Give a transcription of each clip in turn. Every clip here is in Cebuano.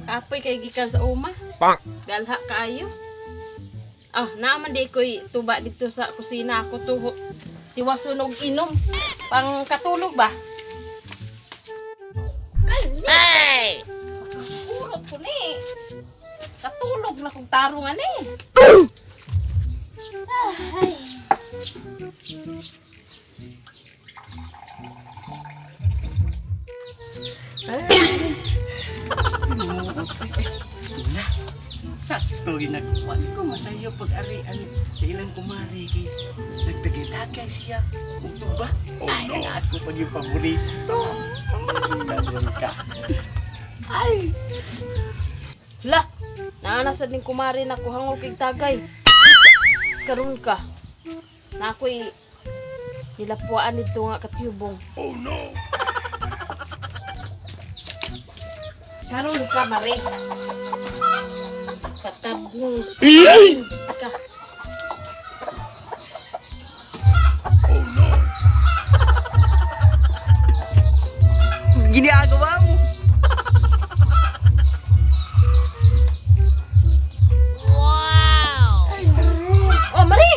Kapoy kay gikan sa uma. Pak. Galha kaayo. Ah, naaman di ko'y tuba dito sa kusina ako tuho. Tiwason og inom. Pang katulog ba? Ay! Urot ko ni. Katulog na kong tarungan eh. Ay. Na, sakto ginagkuan ko masayo pag-arian sa ilang kumari kay nagtagay-tagay siya og tuba. Oh, Ay, no. ang ako pag yung paborito. Karon ka. Ay, La, naana sad ning kumari na ko hangol kay tagay. Karon ka. Na ako'y nilapuan nito nga katyubong. Oh no. Karon ka, Mare. Patabong ka. Oh no. Ginagawa mo. Ay, Mari. Oh, Mare!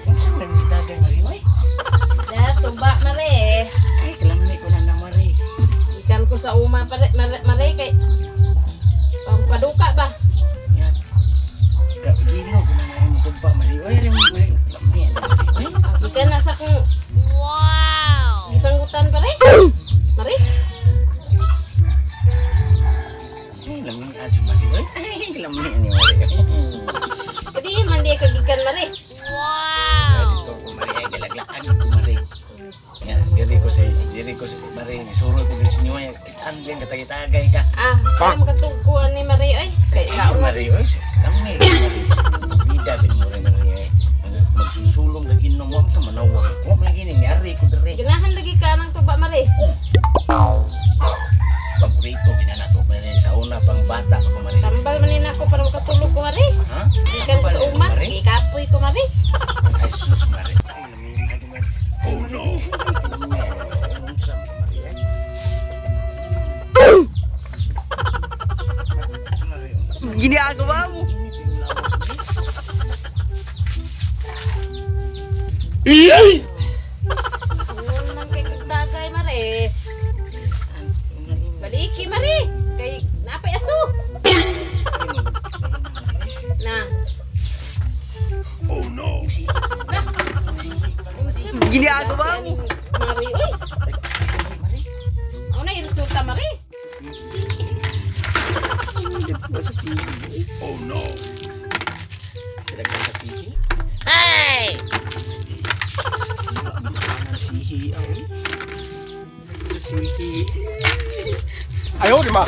Unsa man ang tagay, Mari, oy? Da, tuba, Mare. Ay, kalamni ko na na, Mari. Ikan ko sa uma, pare, Mare, Mare kay pampaduka ba? Yan. Gino ko na na rin tuba, Mari. Oy, rin, Mari. Lamni na, Mari. Oy. Gikan na sa kong Wow! gisanggutan, pare. Mare, Ay, lamni adyo, Mari. Oy. Ay, lamni ni Mari. kadi man di ka gikan, Mare. Dito ko, Mari, ay galaglaan ko, Mari. Nga, diri ko sa Mari, nisuroy ko diri sa inyo, ay, kitaan katagay-tagay ka. Ah, para makatugkuan ni Mare ay. Kay kaon na. Mari, oy, lamni ko, Mari. Bida din mo rin, Mari, ay. Magsusulong kag inom, wa man ka manawag. Wa man gini, niari ko diri. Ganahan lagi ka ng tuba, Mare. Oh. Paborito gina nato, Mari, sa una pang bata pa ko, Mari. Tambal man ni nako para makatulog ko, Mare. Ha? Gikan ko sa uma, Mari? gikapoy ko, Mare. Ay, sus, Mari. Ay, lamni, ay, Mari. Ay, Mari, lamni, ay, unsa man, Mari, ay? Mari, unsa? Ginagawa mo. Init yung lawas, Mari. Unang kay kagdagay, Mare. Baliki, Mare. Kay napay aso. Na. Oh no. Na. Unsa man Ginagawa mo. Mare, oy. Ako na iresulta, Mare. Oh no. Ay! Sihi, ay. Sihi. 哎呦我的妈！